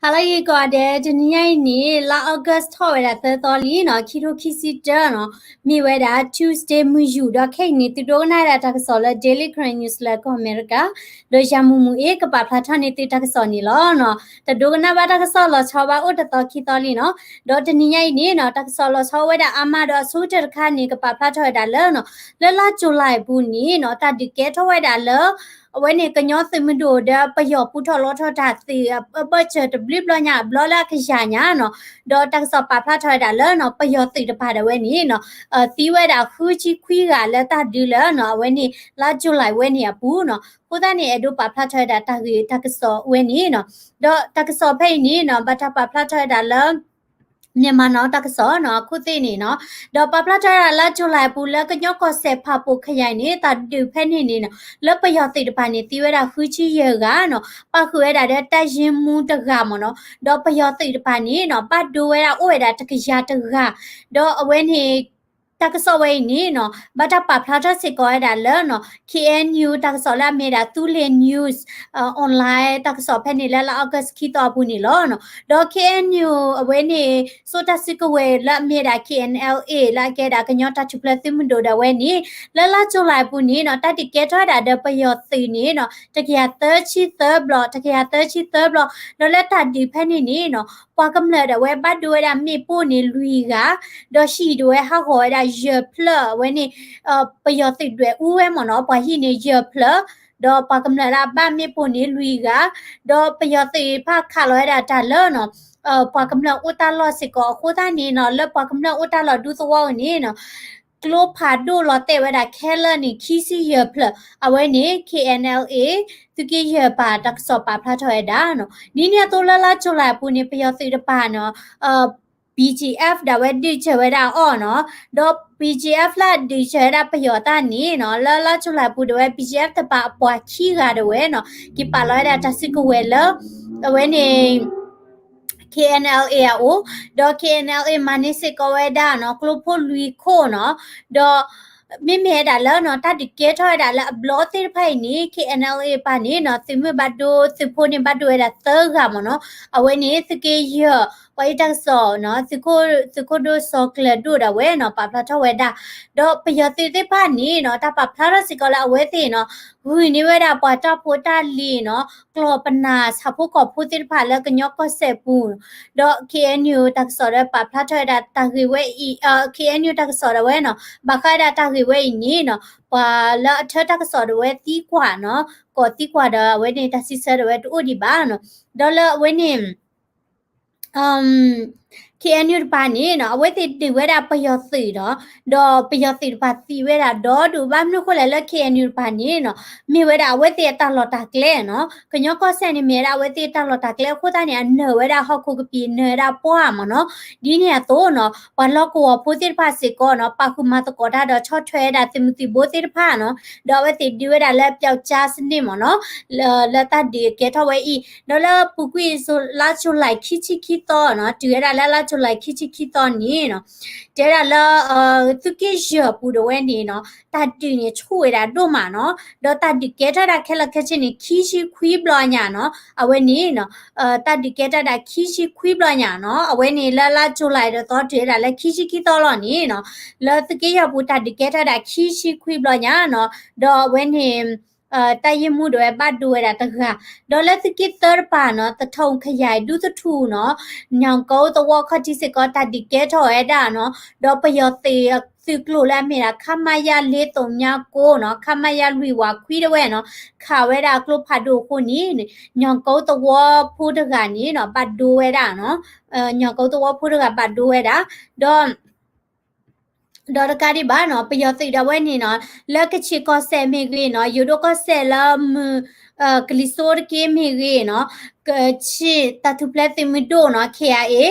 ဟါလၢဂ့ၤကိးဂၤဒဲး, တနံၤညါအံၤန့ၣ် လါ August ထီၣ်ဝဲဒၣ်သၢသီလံနီၤ, ခံထိခံဆံတၢနီၤ, မ့ၢ်ဝဲဒၣ် Tuesday မုၢ်ယူာ်, ဒီးခဲအံၤန့ၣ် သုဒိကနၣ်ဝဲဒၣ်တၢ်ကစီၣ်လၢ Daily Karen News လၢကီၢ်အမဲရကၤ, ဒီးယၤမူးမူးအ့ၣ် ကပာ်ဖျါထီၣ်န့ၢ်သုတၢ်ကစီၣ်န့ၣ်လီၤနီၤ. တဒိကနၣ်ဘၣ်တၢ်ကစီၣ်လီၤဆီဘၣ်အိၣ်တသီခံသီလံနီၤ, ဒီးတနံၤညါအံၤန့ၣ်နီၤ တၢ်ကစီၣ်လီၤဆီအိၣ်ဝဲဒၣ်အါမးဒီးအဆိကတၢၢ်တခါန့ၣ် ကပာ်ဖျါထီၣ်ဝဲဒၣ်လၢနီၤ, လၢလါ July အပူၤန့ၣ်နီၤ တၢ်ဒုးကဲထီၣ်ဝဲဒၣ်လၢ အဝဲန့ၣ် ကညီသုးမုၢ်ဒိၣ်ဒီးပယီၤပူထီၣ်လီထီၣ်တၢ်သ့ၣ် အဘၢၣ်စၢၤတဘျုးဘျီညါ အဘျီလၢအကယၤညါနီၤ, ဒီးတၢ်ကစီၣ်ပာ်ဖျါထီၣ်ဝဲဒၣ်လၢနီၤ ပယီၤသုးတပၤဒၣ်ဝဲန့ၣ်နီၤ သံဝဲဒၣ်ဃုဆံခွံဂၤလၢတၢ်ဒုးလၢနီၤ အဝဲန့ၣ် လါ July ဝဲန့ၣ်အပူၤနီၤ. အဃိသတးန့ၣ် အဲၣ်ဒိးပာ်ဖျါထီၣ်ဝဲဒၣ်တၢ်ဂ့ၢ်တၢ်ကစီၣ်ဝဲန့ၣ်နီၤ, ဒီးတၢ်ကစီၣ်ဖဲအံၤန့ၣ်နီၤ ဘၣ်တၢ်ပာ်ဖျါထီၣ်ဝဲဒၣ်လၢ Myanmar Now တၢ်ကစီၣ်နီၤ အခိၣ်သ့ၣ်န့ၣ်နီၤ, ဒီးပာ်ဖျါထီၣ်ဝဲဒၣ်လါ July အပူၤ လၢကညီကီၢ်စဲၣ်ဖၣ်ပူၣ်ခယၢၣ်န့ၣ် တၢ်ဒုးဖဲန့ၣ်န့ၣ်နီၤ လၢပယီၤသုးတပၤန့ၣ် သံဝဲဒၣ်ဃုဆံယဲၢ်ဂၤနီၤ, ပာ်ဃုာ်ဝဲဒၣ်ဒီးတၢ်ယ့မူတဂၤမ့ၢ်နီၤ, ဒီးပယီၤသုးတပၤန့ၣ်နီၤ ဘၣ်ဒိဝဲဒၣ်အိၣ်ဝဲဒၣ်တကယၤတဂၤ, ဒီးအဝဲန့ၣ် တၢ်ကစီၣ်ဝဲအံၤန့ၣ်နီၤ ဘၣ်တၢ်ပာ်ဖျါထီၣ်စ့ၢ်ကီးဝဲဒၣ်လၢနီၤ KNU တၢ်ကစီၣ်လၢအမ့ၢ်ဒၣ် Thulin News online တၢ်ကစီၣ်ဖဲန့ၣ်လၢလါ August ခံသီအပူၤန့ၣ်လီၤနီၤ. ဒီး KNU အဝဲန့ၣ် စိတၢ်စုကဝဲၤလၢအမ့ၢ်ဒၣ် KNLA လၢအကဲဒၣ်ကညီတၢ်ထူၣ်ဖျဲးသုးမုၢ်ဒိၣ်ဒၣ်ဝဲန့ၣ် လၢလါ July အပူၤန့ၣ်နီၤ တၢ်ဒုးကဲထီၣ်ဝဲဒၣ်ဒီးပယီၤသုးန့ၣ်နီၤ တကယၤသၢဆံသၢဘျီ တကယၤသၢဆံသၢဘျီ, ဒီးလၢတၢ်ဒုးဖဲန့ၣ်န့ၣ်နီၤ ပှၤကမျၢၢ်ဒၣ်ဝဲဘၣ်ဒိဝဲဒၣ်မ့ၣ်ပိၢ်န့ၣ်လွံၢ်ဂၤ, ဒီးဟံၣ်ဒၣ်ဝဲဟးဂီၤဝဲဒၣ်ယဲၢ်ဖျၢၣ် အဝဲန့ၣ် ပယီၤသုးဒွဲၣ်အူဝဲမ့ၢ်နီၤ ပှၤဟံၣ်န့ၣ်ယဲၢ်ဖျၢၣ်, ဒီးပှၤကမျၢၢ်လၢအဘၣ်မ့ၣ်ပိၢ်န့ၣ်လွံၢ်ဂၤ, ဒီးပယီၤသုးဖၣ်ခးလီၤဝဲဒၣ်တၢ်လၢနီၤ ပှၤကမျၢၢ်အိၣ်တၢ်လီၢ်စ့ၢ်ကီးအဃိသတးန့ၣ်နီၤ လၢပှၤကမျၢၢ်အိၣ်တၢ်လီၢ်ဒူသဝီန့ၣ်နီၤ ကျိဖးဒိၣ်လီၤတဲာ်ဝဲဒၣ်ခဲလၢာ်န့ၣ် ခံဆံယဲၢ်ဖျၢၣ်, အဝဲန့ၣ် KNLA သုးက့ယဲၢ်ပၤတၢ်ကစီၣ်ပာ်ဖျါထီၣ်ဝဲဒၣ်နီၤ. ဒ်န့ၣ်အသိးလၢလါ July အပူၤန့ၣ် ပယီၤသုးတပၤနီၤ BGF ဒၣ်ဝဲဒုးစၢၤဝဲဒၣ်အီၤနီၤ, ဒီး BGF လၢအဒုးစၢၤဝဲဒၣ်ပယီၤတၢ်န့ၣ်နီၤ လၢလါ July အပူၤဒၣ်ဝဲ BGF တပၤအပှၤခံဂၤဒၣ်ဝဲနီၤ က့ၤပာ်လီၤဝဲဒၣ်တၢ်စုကဝဲၤလၢ အဝဲန့ၣ် KNLA အအိၣ်, ဒီး KNLA မၤန့ၢ်စ့ၢ်ကီးဝဲဒၣ်နီၤ ကျိဖိလွံၢ်ခိၣ်နီၤ, ဒီး မ့မ့ၢ်ဝဲဒၣ်လၢနီၤ တၢ်ဒုးကဲထီၣ်ဝဲဒၣ်လၢအဘျီသ့ၣ်တဖၣ်အံၤန့ၣ် KNLA တပၤန့ၣ်နီၤ သုးမုၢ်ဘၣ်ဒိ သုးဖိန့ၣ်ဘၣ်ဒိဝဲဒၣ်သၢဂၤမ့ၢ်နီၤ, အဝဲန့ၣ် သုးက့ယဲၢ် ပှၤအံၤတၢ်ကစီၣ်နီၤ သုးခိၣ်ဒိၣ်စီၤကျၢၤဒိၣ်ဒၣ်ဝဲနီၤ ပာ်ဖျါထီၣ်ဝဲဒၣ်, ဒီးပယီၤသုးသ့ၣ်တဖၣ်န့ၣ်နီၤ တၢ်ပာ်ဖျါထီၣ်စ့ၢ်ကီးလၢအဝဲသ့ၣ်နီၤ ဂုာ်န့ၢ်ဝဲဒၣ်ပှၤတၢ်ဖိတၢ်လံၤနီၤ ကျီၢ်ပနၢ်ဆၣ်ဖိကီၢ်ဖိသ့ၣ်တဖၣ်လၢကညီကီၢ်စဲၣ်ပူၤ, ဒီး KNU တၢ်ကစီၣ်ဒီးပာ်ဖျါထီၣ်ဝဲဒၣ်တၢ်ဂ့ၢ်ဝဲအံၤ, KNU တၢ်ကစီၣ်ဒၣ်ဝဲနီၤ ဘၣ်ဃးဝဲဒၣ်တၢ်ဂ့ၢ်ဝဲအံၤန့ၣ်နီၤ ပှၤလၢအထၢတၢ်ကစီၣ်ဒၣ်ဝဲသံကွၢ်နီၤ ကိးသံကွၢ်ဒီးအဝဲန့ၣ် တၢ်စံးဆၢဒၣ်ဝဲတအိၣ်ဒံးဘၣ်နီၤ, ဒီးလၢအဝဲန့ၣ် KNU တပၤန့ၣ်နီၤ အဝဲသ့ၣ်ဒုးဝဲဒၣ်ပယီၤသုးဒီး ဒီးပယီၤသုးတပၤသံဝဲဒၣ်ဒီဒူၣ် ဘၣ်မနုၤဃိလဲၣ်လၢ KNU တပၤန့ၣ်နီၤ မ့ၢ်ဝဲဒၣ်အဝဲသ့ၣ်အတၢ်လီၢ်တၢ်ကျဲနီၤ ကညီကီၢ်စဲၣ်န့ၣ်မ့ၢ်ဝဲဒၣ်အဝဲသ့ၣ်အတၢ်လီၢ်တၢ်ကျဲအဃိသတးန့ၣ် အနၢၤဝဲဒၣ်ဟီၣ်ခိၣ်ကပံာ် နၢၤဝဲဒၣ်ပှၢ်မ့ၢ်နီၤ, ဒ်န့ၣ်အသိးနီၤ ပှၤလီၢ်ကဝီၤဖိသ့ၣ်တဖၣ်စ့ၢ်ကီးနီၤ ပာ်ဃုာ်မၤသကိးတၢ်ဒီးဆီၣ်ထွဲဝဲဒၣ်သုးမုၢ်သံၣ်ဘိသ့ၣ်တဖၣ်နီၤ, ဒီးအဝဲသ့ၣ်ဒုးဝဲဒၣ်လၢ ပျောက်ကျားစနစ် မ့ၢ်နီၤ လၢတၢ်ဒုးကဲထီၣ်ဝဲအံၤ ဒီးလၢပူၤကွံာ်လါ July ခံဆံခံသီနီၤ တုၤဝဲဒၣ်လၢလါ July ခံဆံခံသီန့ၣ်နီၤ တဲဒၣ်လၢ သုးက့ယဲၢ်ပူၤဒၣ်ဝဲန့ၣ်နီၤ တၢ်ဒုးန့ၣ်ဆူၣ်ဝဲဒၣ်ဒိၣ်မးနီၤ, ဒီးတၢ်ဒုးကဲထီၣ်ဒၣ်ခဲလၢာ်ခဲဆ့န့ၣ် ခံဆံခွံဘျီညါနီၤ အဝဲန့ၣ်နီၤ တၢ်ဒုးကဲထီၣ်ဒၣ်ခံဆံခွံဘျီညါနီၤ အဝဲန့ၣ်လၢလါ July ဒီးသီတုၤဝဲဒၣ်လၢခံဆံခံသီလီၤန့ၣ်နီၤ လၢသုးက့ယဲၢ်ပူၤတၢ်ဒုးကဲထီၣ်ဒၣ်ခံဆံခွံဘျီညါနီၤ ဒီးအဝဲန့ၣ် တၢ်ယ့ၢ်မူဒၣ်ဝဲဘၣ်ဒိဝဲဒၣ်တဂၤ, ဒီးလၢသုးက့သၢတပၤနီၤ သထူၣ်ခယၢၣ်ဒူသထူၣ်နီၤ ညောင်ကုန်းသဝီခီၣ်ထံးစ့ၢ်ကီး တၢ်ဒုးကဲထီၣ်ဝဲဒၣ်နီၤ, ဒီးပယီၤသုး သုးကျိၤလၢအမ့ၢ်ဒၣ် ခမရ လေးသုညါကိုးနီၤ ခမရ လွံၢ်ဝးခွံဒၣ်ဝဲနီၤ ခးဝဲဒၣ်ကျိဖးဒိၣ်အဃိန့ၣ် ညောင်ကုန်းသဝီဖိတဂၤန့ၣ်နီၤ ဘၣ်ဒိဝဲဒၣ်နီၤ, ညောင်ကုန်းသဝီဖိတဂၤဘၣ်ဒိဝဲဒၣ်, ဒီး ဒီးတကးဒံးဘၣ်နီၤ ပယီၤသုးဒၣ်ဝဲန့ၣ်နီၤ လၢကခ့ၣ်ကီၢ်စဲၣ်မ့ၢ်ဂ့ၤနီၤ ယိၤဒိၣ်ကီၢ်စဲၣ်လၢမုၢ် ကလံၤစိတက့ၢ်မ့ၢ်ဂ့ၤနီၤ ကခ့ၣ်တၢ်ထူၣ်ဖျဲးသုးမုၢ်ဒိၣ်နီၤ K I A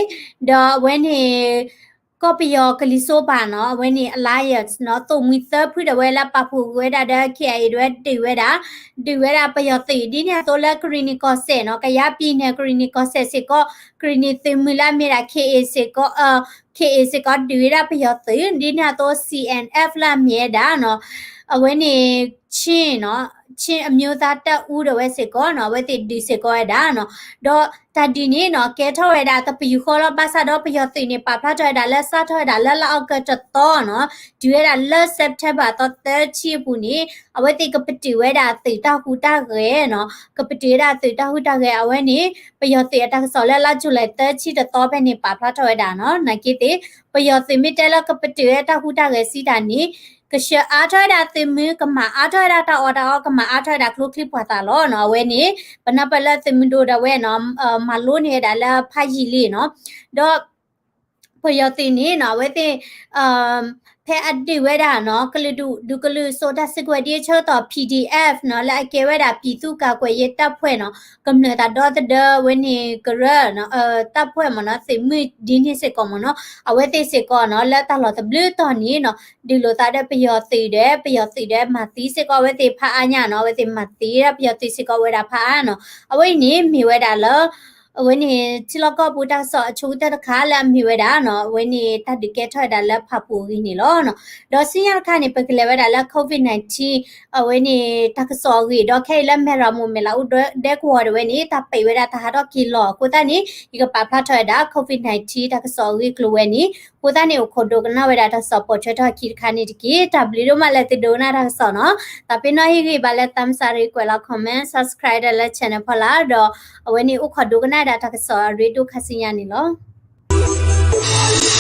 ဒီးအဝဲန့ၣ် ကီၢ်ပယီၤကလံၤစိပၤနီၤ အဝဲန့ၣ် alliance နီၤ သိၣ်မှံသၢဖုဒၣ်ဝဲလၢပာ်ဖှိၣ်ဝဲဒၣ်ဒီး K I A ဒၣ်ဝဲဒုးဝဲဒၣ် ဒုးဝဲဒၣ်ပယီၤသုး ဒ်န့ၣ်အသိးလၢကရံၣ်နံၣ်ကီၢ်စဲၣ်နီၤ ကယားပြည်နယ် ကရံၣ်နံၣ်ကီၢ်စဲၣ်စ့ၢ်ကီး ကရံၣ်နံၣ်သုးမုၢ်လၢအမ့ၢ်ဒၣ် K A စ့ၢ်ကီး K A စ့ၢ်ကီးဒုးဝဲဒၣ်ပယီၤသုး ဒ်န့ၣ်အသိး C N F လၢအမ့ၢ်ဝဲဒၣ်နီၤ အဝဲန့ၣ် ချင်းနီၤ ချင်းအမျိုးသားတပ်ဦး ဒၣ်ဝဲစ့ၢ်ကီးနီၤ အဝဲသ့ၣ်ဒုးစ့ၢ်ကီးဝဲဒၣ်နီၤ. ဒီးတၢ်ဒုးန့ၣ်နီၤ ကဲထီၣ်ဝဲဒၣ်တပယူာ်ဃီလီၤ. ဘၣ်ဆၣ်ဒီးပယီၤသုးန့ၣ် ပာ်ဖျါထီၣ်ဝဲဒၣ်လၢ စးထီၣ်ဝဲဒၣ်လၢလါအီကူးတသီနီၤ, တုၤဝဲဒၣ်လၢ September သီသၢဆံအပူၤန့ၣ် အဝဲသ့ၣ်ကပတုာ်ဝဲဒၣ်သုးတၢ်ဟူးတၢ်ဂဲၤနီၤ, ကပတုာ်ဝဲဒၣ်သုးတၢ်ဟူးတၢ်ဂဲၤ အဝဲန့ၣ် ပယီၤသုးအတၢ်ကစီၣ်လၢလါ July သၢဆံတသီဖဲန့ၣ် ပာ်ဖျါထီၣ်ဝဲဒၣ်နီၤ. နာ်က့သ့ၣ် ပယီၤသုးမ့ၢ်တဲလၢကပတုာ်ဝဲတၢ်ဟူးတၢ်ဂဲၤစံးတၢ်န့ၣ် ကဆှၢအါထီၣ်ဝဲဒၣ်သုးမုၢ်, ကမၤအါထီၣ်ဝဲဒၣ်တၢ်အီၣ်တၢ်အီ, ကမၤအါထီၣ်ဝဲဒၣ်ကျိချံမျိာ်သၣ်လီၤနီၤ. အဝဲန့ၣ် ပနၢ်ပၢၢ်လၢသုးမုၢ်ဒိၣ်ဒၣ်ဝဲနီၤ မၤလိန့ၢ်ဝဲဒၣ်လၢဖးယံာ်လံနီၤ. ဒီး ပယီၤသုးန့ၣ်နီၤ အဝဲသ့ၣ် ဖဲအဒုးဝဲဒၣ်နီၤ ကလုာ်ဒူၣ်ကလုာ်စိးတၢ်စုကဝဲၤဒ်အဆၢကတီၢ် P D F နီၤ လၢအကဲဝဲဒၣ် ပြည်သူ့ကာကွယ်ရေးတပ်ဖွဲ့ နီၤ ကမျၢၢ်သးဒီသဒၢဝဲန့ၣ်ကရၢ တပ်ဖွဲ့ မ့ၢ်နီၤ သုးမုၢ်ဒ်န့ၣ်စ့ၢ်ကီး မ့ၢ်နီၤ အဝဲသ့ၣ်စ့ၢ်ကီးနီၤ လၢတၢ်လီၢ်သဘျုးတီၢ်န့ၣ်နီၤ ဒုးလိာ်သးဒီးပယီၤသုးဒီး ပယီၤသုးဒီးမၤသံစ့ၢ်ကီး အဝဲသ့ၣ်ဖးအါညါနီၤ အဝဲသ့ၣ်မၤသံဒီးပယီၤသုးစ့ၢ်ကီးဝဲဒၣ်ဖးအါနီၤ. အဝဲအံၤန့ၣ်မ့ၢ်ဝဲဒၣ်လၢ အဝဲန့ၣ် ထံလီၢ်ကီၢ်ပူၤတၢ်ကစီၣ်အဆိကတၢၢ်တခါလၢအမ့ၢ်ဝဲဒၣ်နီၤ အဝဲန့ၣ်တၢ်ဒုးကဲထီၣ်ဝဲဒၣ်လၢဖၣ်ပူၤအဂ့ၢ်န့ၣ်လီၤ. ဒီးဆူညါတခါန့ၣ် ပကလဲၤဝဲဒၣ်လၢ COVID nineteen အဝဲန့ၣ် တၢ်ကစီၣ်အဂ့ၢ် ဒီးခဲအံၤလၢမဲၢ်ရမူၤမဲၢ်လးအူဒဲကဝီၤဒၣ်ဝဲန့ၣ် တၢ်ပံးဝဲဒၣ်တၢ်ဟးထီၣ်က့ၤလီၢ်အဃိသတးန့ၣ် ယကပာ်ဖျါထီၣ်ဝဲဒၣ် COVID nineteen တၢ်ကစီၣ်အဂ့ၢ်ကျိၤဝဲန့ၣ် အဃိသတးန့ၣ် အိၣ်ခိးဒိကနၣ်ဝဲဒၣ်တၢ်ကစီၣ်ပိာ်ထွဲထီၣ်အခံတခါန့ၣ်တက့ၢ်. တၢ်ဘျုးဒိၣ်မးလၢသုဒိကနၣ်တၢ်ကစီၣ်နီၤ သးပ့ၤနီၣ်ဟ့ၣ်ဂံၢ်ဘါလၢ သးမစၤရ့ ကွဲးလီၤ comment subscribe ဒီးလၢ channel ဖီလာ် ဒီးအဝဲန့ၣ်အိၣ်ခိးဒိကနၣ်ဝဲဒၣ်တၢ်ကစီၣ်အရ့ဒိၣ်ခါဆူညါန့ၣ်လီၤ.